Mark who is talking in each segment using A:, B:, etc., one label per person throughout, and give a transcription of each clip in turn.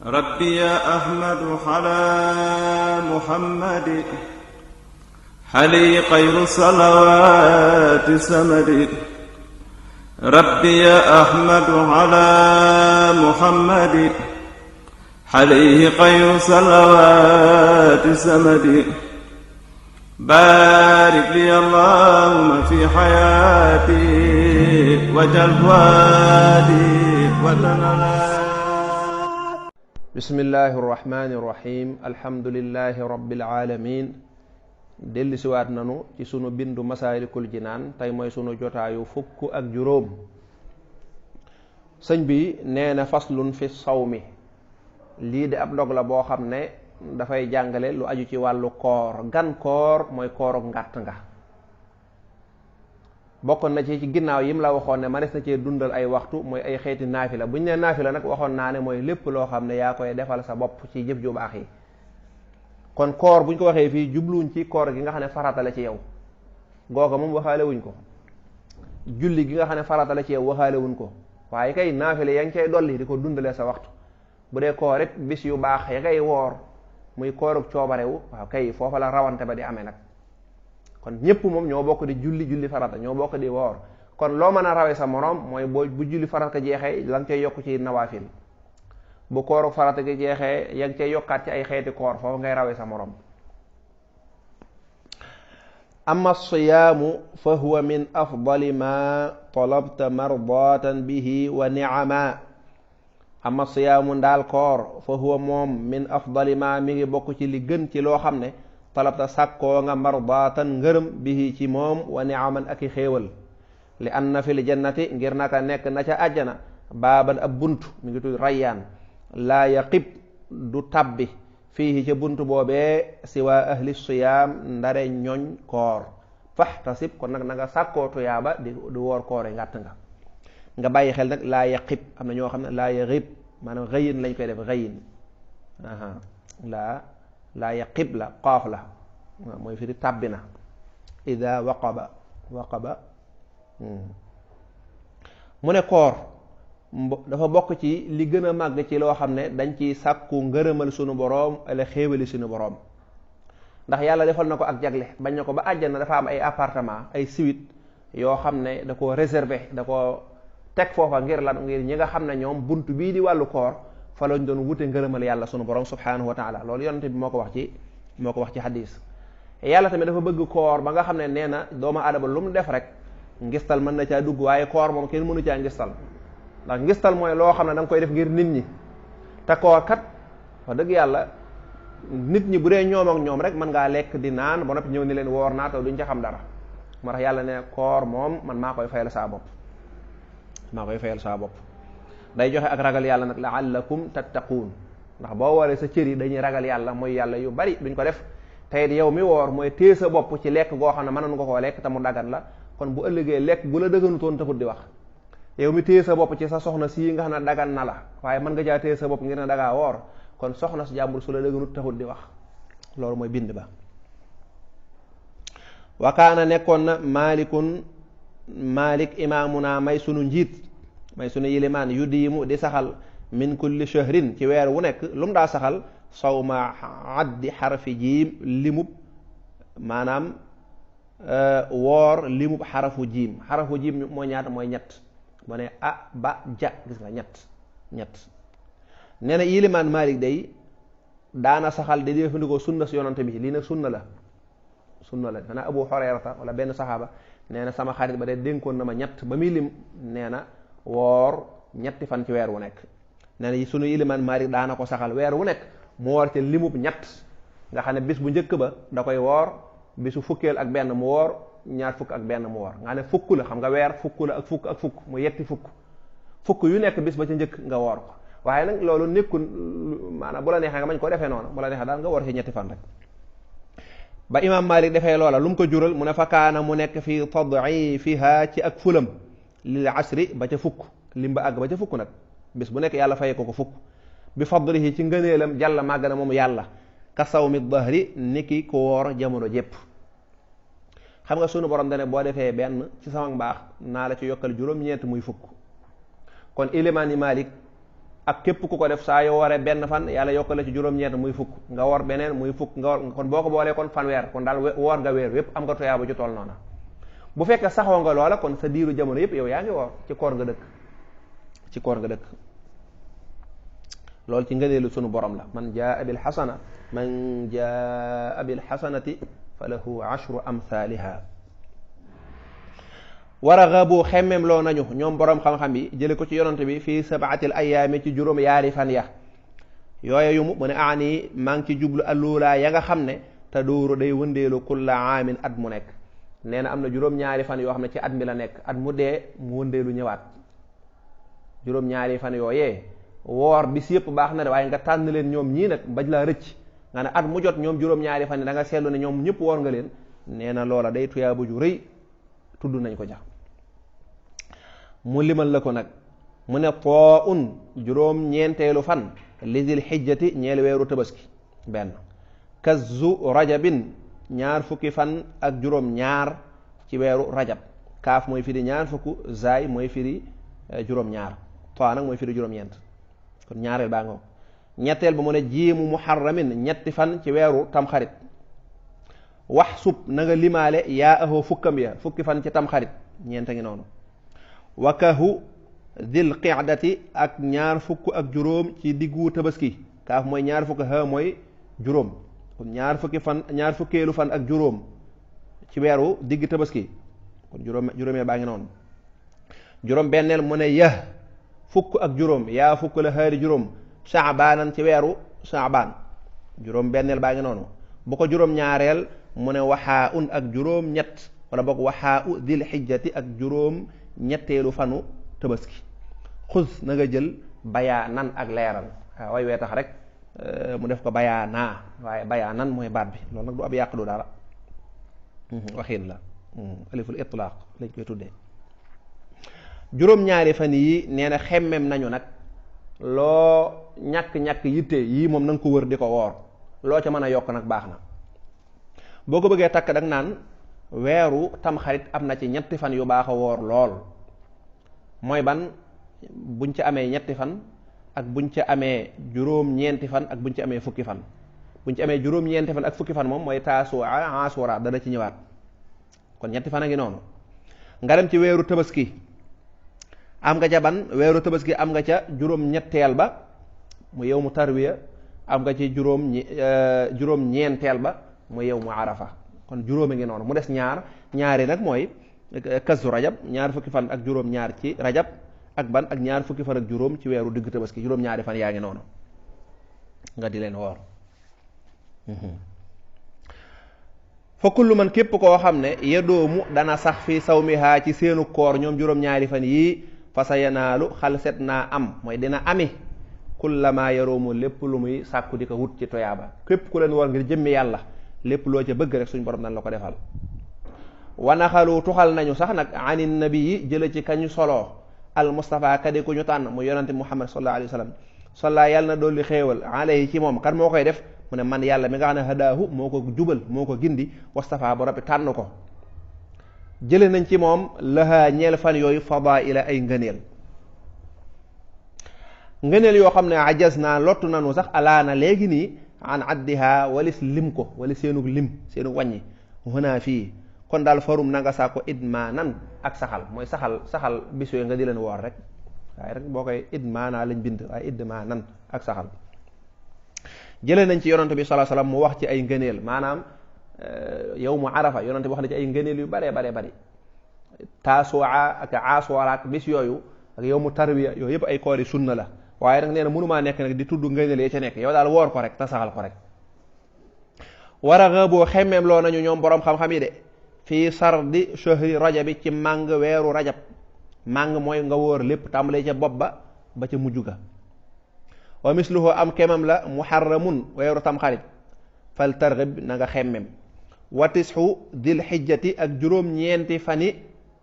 A: ربي يا أحمد على محمد حلي خير صلوات سمد. ربي يا أحمد على محمد عليه خير صلوات سمد. بارك لي اللهم في حياتي وجل وادي وتنالى.
B: bismillahi irrahmani irrahim alhamdulillahi rabbil alamin delli siwaat nanu ci sunu bindu masaalikul jinaan tey mooy sunu jotaayu fukk ak juróom. sëñ bi nee na faslun fi sawmi, lii de ab ndog la boo xam ne dafay jàngale lu aju ci wàllu koor. gan koor mooy kooruk ngàtt nga. bokkoon na ci ginnaaw yim la waxoon ne manes na cee dundal ay waxtu mooy ay xeeti naafila. bu ñu nee naafila nag waxoon naa ne mooy lépp loo xam ne yaa koy defal sa bopp ci jëf ju baax yi. kon koor bu ñu ko waxee fii jubluwuñ ci koor gi nga xam ne farata la ci yow, googa moom waxaale wuñ ko. julli gi nga xam ne farata la ci yow waxaale wuñ ko, waaye kay naafila yaa ngi cay dolli di ko dundalee sa waxtu. bu dee koor it bis yu baax ya ngay woor muy kooruk coobarewu, waaw kay foofa la rawante ba di amee nag. kon ñëpp moom ñoo bokk di julli farata, ñoo bokk di woor. kon loo mën a rawee sa moroom mooy bu julli farata jeexee la nga cay yokk ci nawaafil, bu kooru farata gi jeexee ya nga cay yokkaat ci ay xeeti koor, foofu ngay rawee sa moroom. amma siyaamu fa huwa min afdali ma talabta mardatan bihi wa ni'ama. amma siyaamu ndaal koor fa huwa moom min afdali ma mi ngi bokk ci li gën ci loo xam ne talabta sàkkoo nga mardatan ngërëm bihi ci moom wa ni'aman ak i xéewal. li anna fil jannati ngir naka nekk na ca àjjana baaban ab bunt mi ngi tudd rayyaan laa yaqib du tabbi fii ca bunt boobee siwa ahli siyaam ndare ñoñ koor. faxtasib kon nag na nga sàkkoo tuyaaba di woor koore ngàtt nga bàyyi xel nag laa yaqib. am na ñoo xam ne laa yaqib maanaam xëyin lañ koy def xëyin. laa yaqib la qaaf la mooy firi tàbbi na. ida waqaba mu ne koor dafa bokk ci li gën a màgg ci loo xam ne dañ ci sàkku ngërëmal sunu boroom ala xéewali sunu boroom. ndax yàlla defal na ko ak jagle, bañ na ko ba àjjana dafa am ay appartement ay suite yoo xam ne da ko réservé, da ko teg foofa ngir lan, ngir ñi nga xam ne ñoom bunt bii di wàllu koor fa lañ doon wute ngërëmal yàlla sunu borom subhanahu wa taala. loolu yonente bi moo ko wax ci hadis. yàlla tamit dafa bëgg koor ba nga xam ne nee na doomu aadama lu mu def rek ngistal mën na caa dugg, waaye koor moom kenn mënu caa ngistal. ndax ngistal mooy loo xam ne da nga koy def ngir nit ñi, te koor kat wax dëgg yàlla nit ñi bu dee ñoom ak ñoom rek mën ngaa lekk di naan ba noppi ñëw ni leen woor naa te duñ ca xam dara. moo tax yàlla ne koor moom man maa koy fayal saa bopp. day joxe ak ragal yàlla nag la'allakum tattaquun, ndax boo wooree sa cër yi dañuy ragal yàlla, mooy yàlla yu bari duñ ko def. tey yow mi woor mooy téye sa bopp ci lekk goo xam ne mënoon nga koo lekk te mu dagan la. kon bu ëllëgee lekk bu la dëgganutoon taxut di wax. yow mi téye sa bopp ci sa soxna sii nga xam ne dagan na la, waaye mën nga jaa téye sa bopp ngir ne dangaa woor, kon soxna si jàmbur su la dëgganut taxut di wax. loolu mooy bind ba. wakaana nekkoon na Maalik imaamuna may sunu njiit, may sunu yilimaan yu diimu di saxal min kulli shahrin ci weer wu nekk lu mu daa saxal sawma addi xarafi jiim limub maanaam woor limub xarafu jiim. xarafu jiim mooy ñaata? mooy ñett. bu ne a ba ja gis nga ñett. nee na yilimaan Maalik day daana saxal di jëfandikoo sunna si yonante bi. lii nag sunna la dana Abu Hurayrata wala benn saxaaba nee na sama xarit ba de dénkoon na ma ñett ba muy lim, nee na woor ñetti fan ci weer wu nekk. nee na sunu ilimaan Maalik daana ko saxal weer wu nekk mu woor ca limub ñett, nga xam ne bis bu njëkk ba da koy woor, bisu fukkeel ak benn mu woor, ñaar fukk ak benn mu woor. nga ne fukk la, xam nga weer fukk la ak fukk mu yetti fukk yu nekk bis ba ca njëkk nga woor ko. waaye nag loolu nekkul maanaam bu la neexee nga bañ ko defee noonu, bu la neexee daal nga woor ci ñetti fan rek. ba imaam Maalik defee loola lu mu ko jural mu ne fa kaana mu nekk fi tad'ifiha ci ak fulam lil asri ba ca fukk, lim ba àgg ba ca fukk nag bis bu nekk yàlla fayee ko fukk. bi fadlihi ci ngëneelam jàlla màgg na moom yàlla ka sawmi dahri niki ko woor jamono jépp. xam nga sunu borom dane boo defee benn ci sama mbaax naa la ci yokkal juróom-ñeent muy fukk. kon ilimaani Maalik ak képp ku ko def saa yoo waree benn fan yàlla yokkale ci juróom-ñeent muy fukk nga woor beneen muy fukk nga woor kon boo ko boolee kon fanweer kon daal woor nga weer yépp am nga tuyaaba ju toll noona bu fekkee saxoo nga loola kon sa diiru jamono yépp yow yaa ngi woor ci koor nga dëkk loolu ci ngëneelu sunu borom la man jaa bil xasanati fa lahu ashru amthaliha waragabu xemmem loo nañu ñoom borom xam-xam yi jële ko ci yonante bi fii sabaatil ayaami ci juróom yaari fan ya yooye yu mu ne aani maa ngi ci jublu alluulaa ya nga xam ne te dóoru day wëndeelu kulla aamin at mu nekk nee na am na juróom-ñaari fan yoo xam ne ci at mi la nekk at mu dee mu wëndeelu ñëwaat juróom-ñaari fan yooyee woor bis yëpp baax na de waaye nga tànn leen ñoom ñii nag bañ laa rëcc nga ne at mu jot ñoom juróom-ñaari fan yi da nga seetlu ne ñoom ñëpp woor nga leen nee na loola day tuyaaba ju rëy tudd nañ ko jax mu limal la ko nag mu ne too un juróom-ñeenteelu fan li dil xijjati ñeel weeru tabaski benn kazu rajabin ñaar fukki fan ak juróom-ñaar ci weeru rajab kaaf mooy firi ñaar fukk zaay mooy firi juróom-ñaar too nag mooy firi juróom-ñeent kon ñaareel baa nga ñetteel ba mu ne jiimu muharramin ñetti fan ci weeru tamxarit wax sub na nga limaale yaa ahoo fukkam ya fukki fan ci tamxarit ñeenta ngi noonu wakahu dil qi'dati ak ñaar fukk ak juróom ci diggu tabaski kaaf mooy ñaar fukk ha mooy juróom kon ñaar fukkeelu fan ak juróom ci weeru digg tabaski kon juróomee baa ngi noonu juróom benneel mu ne yah fukk ak juróom yaa fukk la haari juróom saabaanan ci weeru saabaan juróom benneel baa ngi noonu bu ko juróom ñaareel mu ne waxaa un ak juróom ñett wala boog waxaa u dil xijjati ak juróom ñetteelu fanu tabaski xus na nga jël bayaa nan ak leeral waaw way wee tax rek mu def ko bayaa naa waaye bayaa nan mooy baat bi loolu nag du ab yàq du dara waxiin la aliful itlaaq lañ koy tuddee juróom-ñaari fan yi nee na xemmem nañu nag loo ñàkk-ñàkk yitte yii moom na nga ko wër di ko woor loo ca mën a yokk nag baax na boo ko bëggee takk dag naan weeru tamxarit am na ci ñetti fan yu baax a woor lool mooy ban buñ ci amee ñetti fan ak buñ ci amee juróom-ñeenti fan ak buñ ci amee fukki fan buñ ci amee juróom-ñeenti fan ak fukki fan moom mooy taasuwaa asura dana ci ñëwaat kon ñetti fan a ngi noonu nga dem ci weeru tabaski am nga ca ban weeru tabaski am nga ca juróom-ñetteel ba mu yow mu tarwiya am nga ci juróom-ñeenteel ba mu yow mu arafa kon juróomi ngi noonu mu des ñaari nag mooy kazu rajab ñaar fukki fan ak juróom-ñaar ci rajab ak ban ak ñaar fukki fan ak juróom ci weeru digg tabaski juróom-ñaari fan yaa ngi noonu nga di leen woor fa kullu man képp koo xam ne yedoomu dana sax fi sawmihaa ci seenu koor ñoom juróom-ñaari fan yii fa sa yanaalu xal set naa am mooy dina ami kullama yaroomu lépp lu muy sàkku di ko wut ci toyaaba képp ku leen woor ngir jëmmi yàlla lépp loo ca bëgg rek suñ borom nan la ko defal wanaxalu tuxal nañu sax nag anin nabi yi jële ci kañu soloo al mustafa kadi ku ñu tànn mu yonante muhammad sallallahu alayhi wa sallam salla yàlla na dolli xéewal alayhi ci moom kan moo koy def mu ne man yàlla mi nga xam ne hadaahu moo ko jubal moo ko gindi wastafa ba rabbi tànn ko jële nañ ci moom laha ñeel fan yooyu fadaila ay ngëneel yoo xam ne ajaz naa lottu nanu sax alaana léegi nii an addiha walis lim ko wali seenug lim seenug wàññi huna fii kon daal farum na nga saa ko idmaanan ak saxal mooy saxal bis yooyu nga di leen woor rek waaye rek boo koy idmaana lañ bind waaye idmaanan ak saxal jëlee nañ ci yonante bi sallallahu alayhi wasallam mu wax ci ay ngëneel maanaam yow mu arafa yonante bi wax na ci ay ngëneel yu bare taasuwaa ak aasuwara ak bis yooyu ak yow mu tarwiya yooyu yëpp ay koori sunna la waaye nag nee na mënumaa nekk nag di tudd ngëneel ya ca nekk yow daal woor ko rek te saxal ko rek war a xëboo xemmeem loo nañu ñoom boroom xam-xam yi de fii sardi shahri rajabi ci màng weeru rajab màng mooy nga wóor lépp tàmbalee ca bopp ba ca mujj ga wa misluhu am kemam la muharramun weeru tamxarit fal targhib na nga xemmem wa tisxu dil xijjati ak juróom-ñeenti fani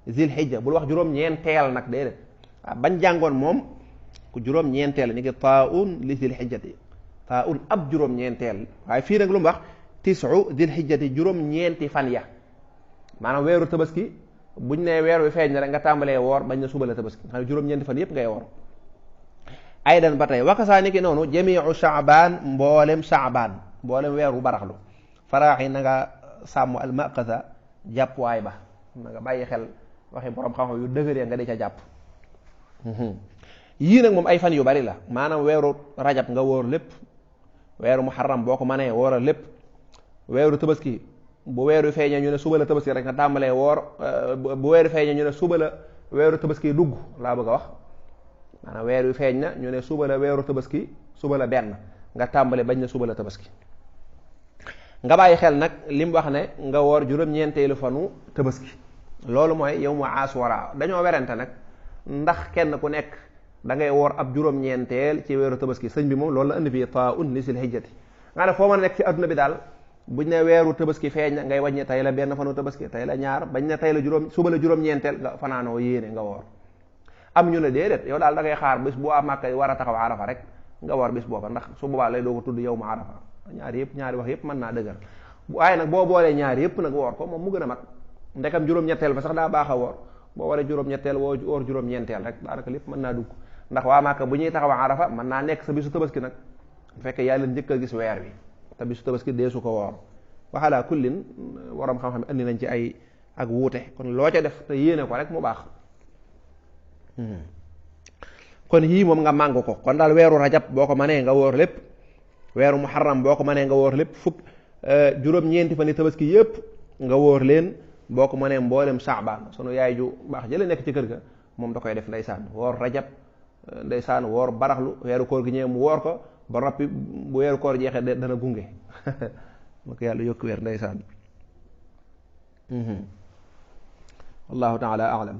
B: zil xijja bul wax juróom-ñeenteel nag déedéet waaw bañ jàngoon moom ku juróom-ñeenteel ñu ngi taa'un li zil xijjati taa'un ab juróom-ñeenteel waaye fii nag lu mu wax tisxu zil xijjati juróom-ñeenti fan ya maanaam weeru tabaski buñ ne weer wi feeñ na rek nga tàmbalee woor bañ na suba la tabaski xam ne juróom-ñeenti fan yépp ngay woor aydan ba tey wakasaa ni ki noonu jamiu shaabaan mboolem shaabaan mboolem weeru baraxlu faraaxi na nga sàmm al maqasa jàppuwaay ba na nga bàyyi xel waxi borom xam-xam yu dëgëree nga di ca jàpp yii nag moom ay fan yu bari la maanaam weeru rajab nga wóor lépp weeru muharram boo ko mënee wóoral lépp weeru tabaski bu weeru feeñee ñu ne suba la tabaski rek nga tàmbalee woor bu weeru feeñee ñu ne suba la weeru tabaski dugg laa bëgg a wax maanaam weer wi feeñ na ñu ne suba la weeru tabaski suba la benn nga tàmbale bañ na suba la tabaski nga bàyyi xel nag li mu wax ne nga woor juróom-ñeenteelu fanu tabaski loolu mooy yow mu aswara dañoo werante nag ndax kenn ku nekk da ngay woor ab juróom-ñeenteel ci weeru tabaski sëñ bi moom loolu la indi fii taa'un li sil hijjati nga ne foo mën a nekk ci adduna bi daal buñ ne weeru tabaski feeñ na ngay wàññi tey la benn fanu tabaski tey la ñaar bañ ne tey la suba la juróom-ñeenteel nga fanaanoo yéene nga woor am ñu ne déedéet yow daal da ngay xaar bis bu waa Màkka war a taxaw arafa rek nga woor bis booba ndax su boobaa lay doo ko tudd yow ma arafa ñaari wax yëpp mën naa dëgër waaye nag boo boolee ñaari yëpp nag woor ko moom mu gën a mag ndekam juróom-ñetteel ba sax daa baax a woor boo waree juróom-ñetteel woor juróom-ñeenteel rek daanaka lépp mën naa dugg ndax waa Màkka bu ñuy taxaw arafa mën naa nekk sa bisu tabaski nag bu fekkee yaa leen njëkk a gis weer wi te bisu tabaski deesu ko woor waxalaa kullin waram xam-xam andi nañ ci ay ak wuute kon loo ca def te yéene ko rek mu baax kon yii moom nga màng ko kon daal weeru rajab boo ko mënee nga woor lépp weeru muharram boo ko mënee nga woor lépp juróom-ñeenti fan yi tabaski yépp nga woor leen boo ko mënee mboolem saabaan sunu yaay ju baax jële nekk ci kër ga moom da koy def ndeysaan woor rajab ndeysaan woor baraxlu weeru koor gi ñëwee mu woor ko ba noppi bu weeru koor jeexee dana gunge ma ko yàlla yokk weer ndeysaan wallahu taala alam